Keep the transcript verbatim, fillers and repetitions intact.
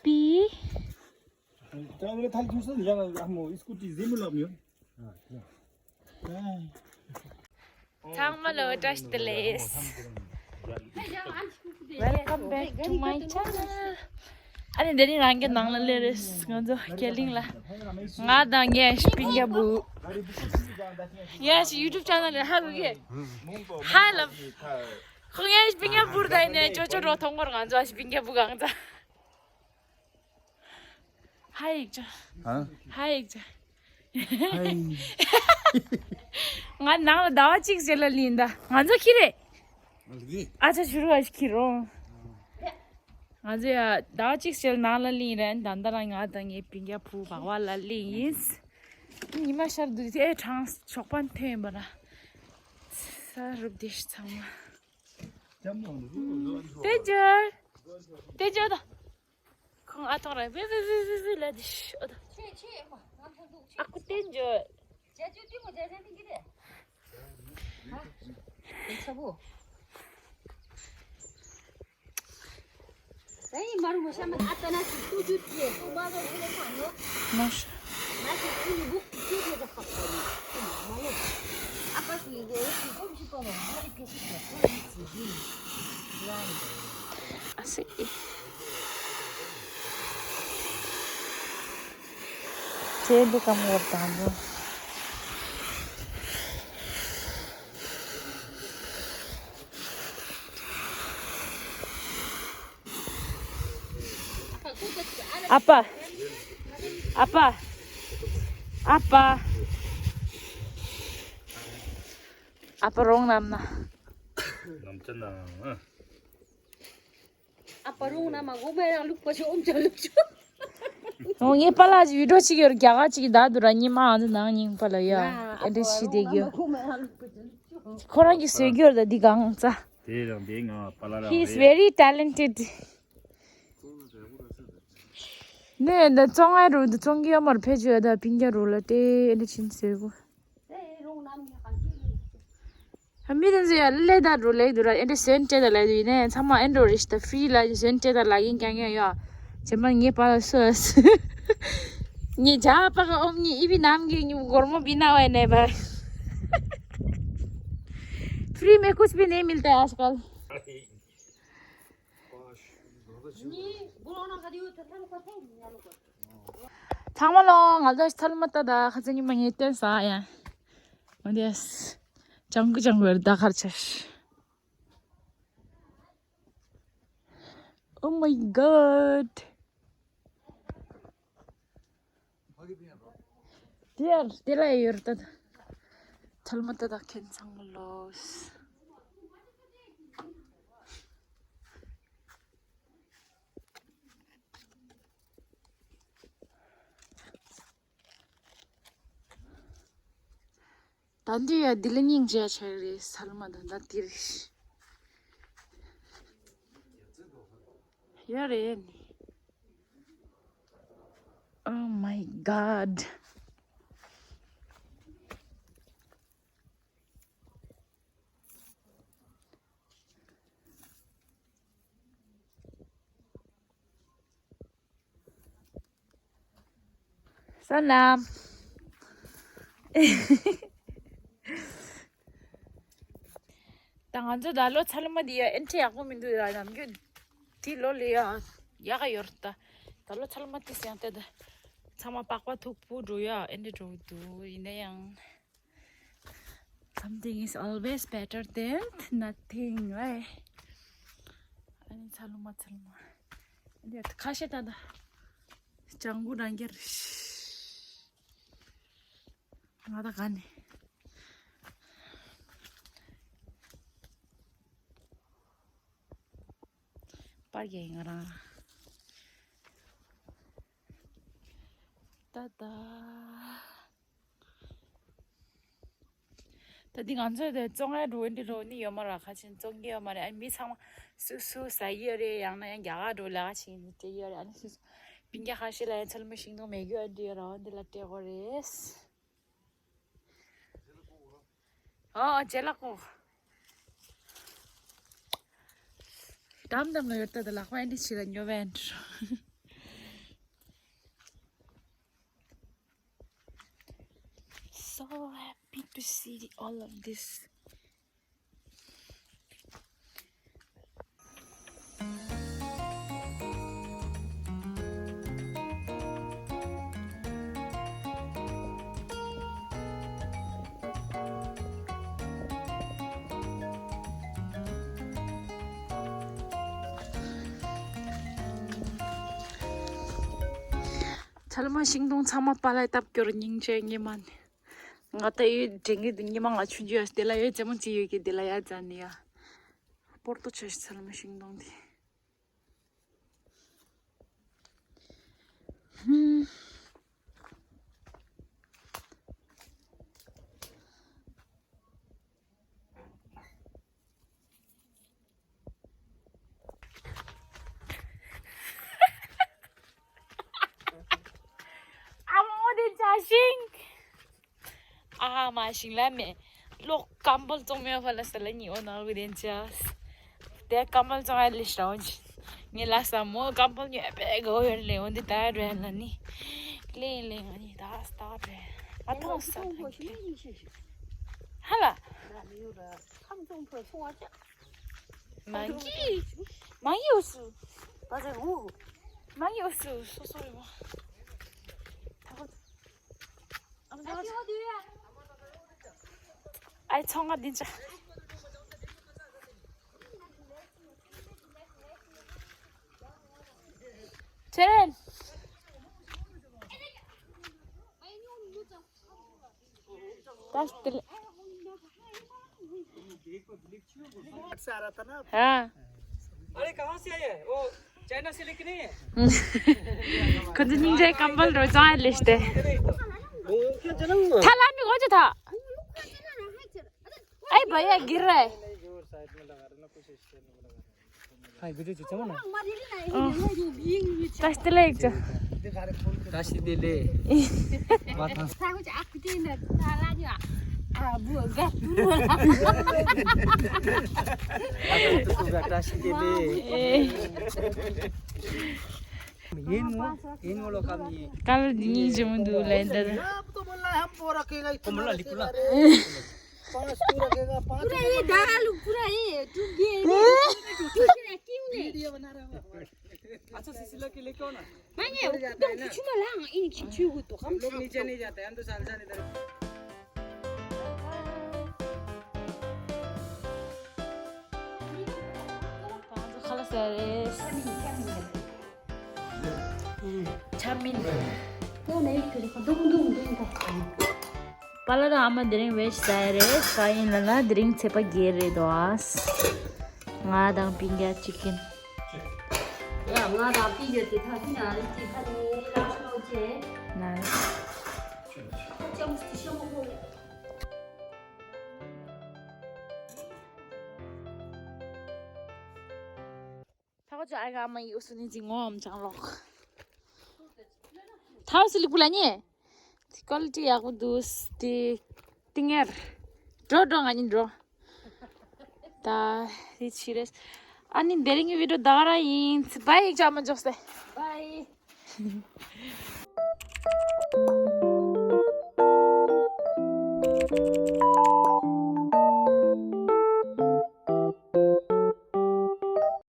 པི། ད་ངས་ཐལ་ཐུང་སོང་ཡང་ཨ་མོ་སྐུ་ཊི་ཟིན་མི་ལབ་མྱོང་། ཚང་མ་ལ་བཀྲ་ཤིས་བདེ་ལེགས། Welcome back to my channel. ཨ་ནི་འདི་ནི་རང་གི་ནང་ལ་སླེབས་རེད། ང་ཚོ་རྒྱ་གླིང་ལ། ང་དང་ངའི་སྤུན་ཀྱག་བུ། ངའི་ཡུ་ཊུབ་ཆེ་ནལ་ལ་ཧ་གོ་གི། ཧ་ལབ། ཁོ་ངའི་སྤུན་ཀྱག་བུ་རེད། ད་ཡིན་ནའི་ཅོ་ཅོ་རོ་ཐོང་གོ་ར། ང་ཚོ་སྤུན་ཀྱག་བུ་གང་ཚ། ཧ་ཡིག་ཅོ། ཧ། ཧ་ཡིག་ཅོ། ཧ་ཡིག་ང་ནང་ལ་ཟླ་བ་གཅིག་རྗེས་ལ་ལིན་ད། ང་ཚོ་ཁྱི་རེད། ཨ་ལི། ཨ་ཅག་ཞུ་རུ་བ་ཞིག་ཁྱི་རོ། ང་ཚོ་ཡ་ཟླ་བ་གཅིག་རྗེས་ལ་ནང་ལ་ལིན་རེད། ད་ལྟ་རང་ང་དང་ངའི་སྤུན་ཀྱག་བུ་བག་བ་ལ་ལིན་ཡིན། ཉི་མ་ཤར་འདུག་དེ་གྲང་ཞོགས་པ་ཐོན་པ་ར། ས་རུབ་བསྡད་ཤག་ཚང་མ། ཏེ་ཇོ། ཏེ་ཇོ་ད། ཁོང་ཨ་ཐོང་ར་བི་བི་བི་བི་བི་ལ་དི་ཤི་ཨོ་ད། ཨ་ཁུ་ཏེ་ཇོ། ཨ་སི། ཁྱེད་འདི་གམ་བོར་དང་འདུག་ཨ་ཕ། ཨ་ཕ། ཨ་ཕ། ཨ་ཕ་རོང་ནམ་ན། ནམ་ཅན་ན། ཨ་ཕ་རོང་ནམ་མ་གོ་མེ་རང་ལུག་པ་ཞོ་ཨོམ་ཅ་ལུག་ཅོ། ཨོ་ངའི་པཱ་ལགས་ཀྱི་བི་ཌིའོ་གཅིག་ཡོད་རྒྱ་གར་གཅིག་གི་ད་དུ་ར་ཉི་མ་ཨ་ནི་ནང་ཉིན་པ་ལ་ཡ། ཨེ་འདྲ་ཤི་བསྡད་ཀྱི་ཡོད། ཁོ་རང་གི་བཟོས་ཀྱི་ཡོད་ད་འདི་གང་ཙ། དེ་རང་དེ་ང་པཱ་ལགས་རང་He is རེད། Very talented. ནས་འདི་བཙོང་ང་རུ་འདི་བཙོང་གི་ཡོད་མ་རུ་ཕེ་ཇུ་ཡོད་ད་པིང་རྒྱ་རུ་ལ་ཏེ་ཨེ་འདྲ་ཕྱིན་བཟོས་གོ། ཨ་མི་དེ་ཚོ་ཡ་ལེ་ད་རུ་ལེ་དུ་ར་ཨེ་འདྲ་སོན་སྤྲད་ད་ལེ་དུ་ཡིན་ནས་ཚང་མ་ཨེ་འགྲོ་རེ་ཞིག་ད་ཧྥི་རི་ལ་སོན་སྤྲད་ད་ལ་ཡིན་ཀྱང་ཡོད་ཡ། ཇེ་མ་ངེ་པ་ལ་སོས། ངེ་ཇ་པ་ག་ཨོམ་ངེ་ཨི་བི་ནམ་གི་ངེ་གོར་མོ་བི་ན་ཝེ་ནེ་བ། फ्री में कुछ भी नहीं मिलता है आजकल। ཚང་མ་ལོ། ང་ཚོ་ཐལ་མོ་ལྟ་ད་ཁ་ཚ་ཉི་མ་ངས་བསྟན་ས་ཡ། འོ་དེས། ཅང་གུ་ཅང་གུ་ད་ཁར་ཆེ། Oh my god. དེ་ཡར་དེ་ལ་ཡོད་ད། ཐལ་མོ་ལྟ་ད་ཁྱེད་ཚང་མ་ལོ། ད་འདི་ཡ་འདི་ལ་སྙིང་རྗེ་ཆགས་རེད་སལ་མ་ད་ད་འདི་རེད། ཡ་རེད་ནི། Oh my god. Salam. ད་ང་ཚོ་ད་ལོ་ཚ་ལ་མ་འདི་ཡ་ཨེ་འདྲ་ཡག་པོ་མི་འདུག་ཡ། ནམ་རྒྱུན་དེ་ལོ་ལས་ཡ་ཡག་ག་ཡོད་རེད་ད། ད་ལོ་ཚ་ལ་མ་དེ་སེང་སྟེ་ད་ཚང་མ་པགས་པ་མཐུག་པོ་འགྲོ་ཡ་ཨེ་འདྲ་འགྲོ་གི་འདུག་ཡིན་ན་ཡང་། Something is always better than nothing, right? ཨ་ནི་ཚ་ལུ་མ་ཚ་ལུ་མ། འདི་ཁ་ཤས་ད་ད། ལྗང་གུ་རང་རྒྱལ། ང་ད་ག་ནས། པར་རྒྱག་ཡིན་ང་རང་། ད་ད། ད་འདི་ང་ཚོ་དེ་བཙོང་ཡ་འགྲོ་འདི་འགྲོ་ནི་ཡོད་མ་ར། ཁ་ཆེན་བཙོང་གི་ཡོད་མ་རེད། ཨ་མི་ཚང་མ་སུ་སུ་ཟ་ཡི་ཡོད་རེད། ཡང་ན་ཡང་རྒྱ་གར་འགྲོ་ལ་ཁ་ཆེན་ནི་སྤྲད་ཡོད་རེད། ཨ་ནི་སུ་སུ་སྤུན་ཀྱག་ཁ་ཤས་ལ་ཡང་ཚལ་མ་ཤིང་སྡོང་མེད་རྒྱུ་ཨ་འདི་ཡོད་ར། འདི་ལ་སྤྲད་དགོས་རེད། ཨོ་ཨོ་ཇེ་ལགས་གོ། དམ་དམ་ལ་ཡོད་ད་ད་ལག་པ་ཨེ་འདི་ཕྱི་ལ་ཉོ་བན། So happy to see all of this. ཚལ་མ་ཤིང་སྡོང་ཚང་མ་པ་ལགས་བཏབ་སྐྱོར་སྙིང་རྗེ་ཉི་མ་ནི། ང་ད་ཡོད་དྲན་གི་འདུག་ཉི་མ་ང་ཆུང་ཆུང་ཡོད་དེ་ལ་ཡོད་རྩེད་མོ་རྩེ་ཡོད་ཀྱི་དེ་ལ་ཡ་ཙ་ནི་ཡ། སྤོར་ཏོ་ཆ་ཤི་ཚལ་མ་ཤིང་སྡོང་དེ། ཧུམ། ཨ་མོ་དེ་བྱ་ཤིང་། ཨ་མ་ཤིང་ལ་མེ། ལོག་ཀམ་པོལ་ཙོང་མེ་ཧོ་ལ་ས་ལ་ཉི་འོ་ན་གི་དེན་ཅ། དེ་ཀམ་པོལ་ཙོང་ཨ་ལི་ཤ་འོན་ཅི། ངེ་ལ་ས་མོ་ཀམ་པོལ་ཉོ་པེ་གོ་ཡོད་ལེ་འོན་དེ་ད་རེ་ལ་ནི། ལེ་ལེ་ང་ནི་ད་སྟ་རེ། ཨ་ཐོང་ས་ཐང་གི། ཧ་ལ། མང་གི། མང་གི་འོ་སུ། མང་གི་འོ་སུ་སོ་སོ་རེ་བ། ཨའི་ཚོང་ང་འདི་འཇག་ཆེ་རེད། ད་སྟེ། ཧ། अरे कहाँ से आया है? वो चाइना से लेके नहीं है? ཁོ་ཚོ་སྙིང་རྗེ་ཀམ་པོལ་རོ་ཙང་ལེ་སྟེ། वो क्या चला हुआ? ཐ་ལ་མི་གོ་ཅི་ཐ། ཨའི་བ་ཡ་གིར་རེ། हाँ, गुजर चुचा ना। ད་སྟེ་ལེགས་ཅོ། ད་ཤི་དེ་ལེ། མ་ཐང་། ད་ཤི་དེ་ལེ། ཡིན་ནོ། ཡིན་ནོ་ལོ་ཀམ་ནི། ཀ་ལ་འདི་གཉིས་ཇི་མོ་འདུག་ལན་ད། कोमला लिपुला। पूरा ये दाल पूरा ये टूट गया ये। टूट गया क्यों नहीं? अच्छा से सिला के लेके आओ ना। माने एकदम कुछ मला इन खिचू को तो हम लोग नीचे नहीं जाते, हम तो सालसा इधर। खलास यार। ཆ་མིན། ཏོ་ནེ་ཁྱོད་ཁ་དུང་དུང་དུང་གོ། པ་ལ་ར་ཨ་མ་དེ་རིང་ཝེ་ཇི་ཟ་ཡ་རེད། ག་ཡིན་ལ་ན་དེ་རིང་ཚེས་པ་བརྒྱད་རེད་དོ་ཨ། ང་དང་པིང་ག་ཅི་ཀིན། ཡ་ང་དང་པིང་ག་དེ་ཐ་ཐི་ན་རི་ཅི་ཐ་ནི་རི་ལ་ཤོ་ཅེ། ན་རི། ཁོ་ཅམ་སི་ཤ་མོ་ཁོ་རེད། ཐག་ཆོད་ཨ་ག་མ་ཡོད་སུ་ནི་ཅི་ངོ་འམ་ཅང་ལོག་ཐའོ་སི་ལི་པུ་ལ་ཉེ། ཏི་ཀོ་ལི་ཏི་ཡག་པོ་འདུག་ཏི་ཏི་ངེར། འགྲོ་འགྲོ་ང་ནི་འགྲོ། ད་རི་ཆི་རེས། ཨ་ནི་དེ་རིང་གི་བི་ཌིའོ་ད་ག་རང་ཡིན། བའི་ཡིག་ཆ་མ་འཇོག་སེ། བའི།